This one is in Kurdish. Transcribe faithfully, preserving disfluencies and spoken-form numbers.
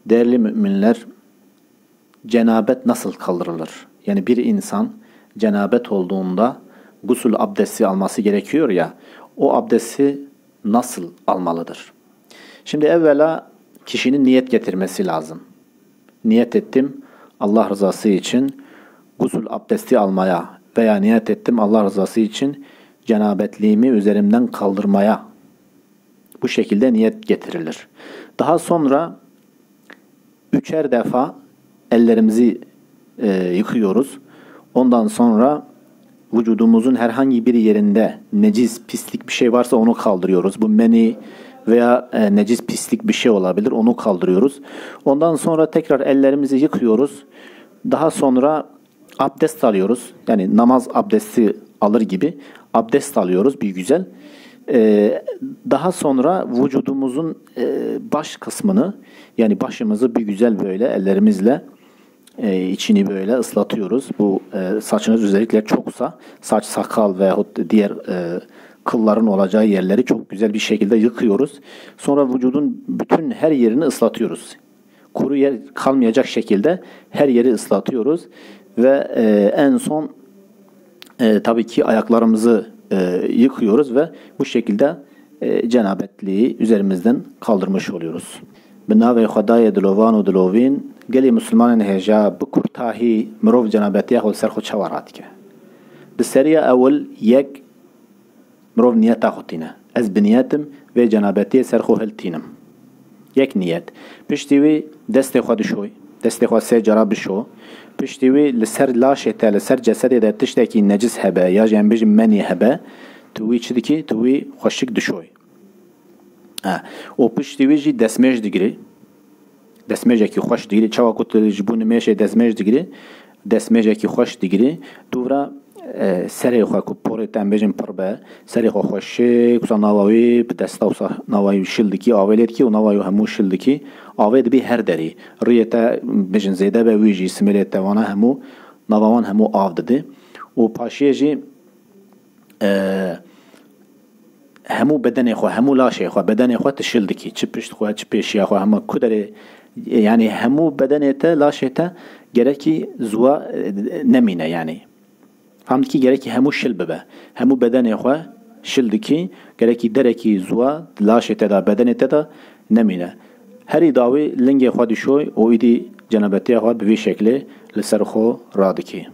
Değerli müminler, cenabet nasıl kaldırılır? Yani bir insan cenabet olduğunda gusül abdesti alması gerekiyor ya, o abdesti nasıl almalıdır? Şimdi evvela kişinin niyet getirmesi lazım. Niyet ettim Allah rızası için gusül abdesti almaya veya niyet ettim Allah rızası için cenabetliğimi üzerimden kaldırmaya. Bu şekilde niyet getirilir. Daha sonra üçer defa ellerimizi e, yıkıyoruz. Ondan sonra vücudumuzun herhangi bir yerinde necis, pislik bir şey varsa onu kaldırıyoruz. Bu meni veya e, necis, pislik bir şey olabilir, onu kaldırıyoruz. Ondan sonra tekrar ellerimizi yıkıyoruz. Daha sonra abdest alıyoruz. Yani namaz abdesti alır gibi abdest alıyoruz bir güzel. Ee, daha sonra vücudumuzun e, baş kısmını, yani başımızı bir güzel böyle ellerimizle e, içini böyle ıslatıyoruz. Bu e, saçınız özellikle çoksa, saç, sakal veyahut diğer e, kılların olacağı yerleri çok güzel bir şekilde yıkıyoruz. Sonra vücudun bütün her yerini ıslatıyoruz. Kuru yer kalmayacak şekilde her yeri ıslatıyoruz ve e, en son e, tabii ki ayaklarımızı e, yıkıyoruz ve bu şekilde e, cenabetliği üzerimizden kaldırmış oluyoruz. Bi navê Xwedayê dilovan û dilovîn, gelê Musulmanên hêja, bi kurtahî mirov cenabetiya xwe li ser xwe çawa radike? Di seriya ewil yek mirov niyeta xwe tîne. Ez bi niyet im vê cenabetiyê ser xwe hiltînim. Yek niyet. Piştî wî destê xwe dişoy. Destê xwe sê cara bişo. Piştî wî li ser laşê te, li ser cesedê de tiştekî necis hebe ya jî em bêjin menî hebe, tu wî çi dikî? Tu wî xweşik dişoy. Ha. Û piştî wî jî destmêj digirî. Destmêjekî xweş digirî. Çawa ku tu ji bo nimêjê destmêj digirî, destmêjekî xweş digirî. Dûvra e, serê xwe ku porê te em bêjin pir be, serê xwe xweşik, wisa nava wî bi desta wisa nava wî şil dikî, avê lê dikî û nava wî hemû şil dikî. Avê dibî her derî. Riyê te bêjin zêde be, wî jî simêlê te, wana hemû, nava wan hemû av didî. Û paşiyê jî e, hemû bedenê xwe, hemû laşê xwe, bedenê xwe tu şil dikî. Çi pişt xwe, çi pêşiya xwe, hema ku derê, yanî hemû bedenê te, laşê te gerekî ziwa e, nemîne yanî. Fam dikî, gerekî hemû şil bibe. Hemû bedenê xwe şil dikî, gerekî derekî ziwa di laşê te de, bedenê te de nemîne. Herî dawî lingê xwe dişoy û îdî cenabetiya xwe bi vî şeklê li ser xwe radikî.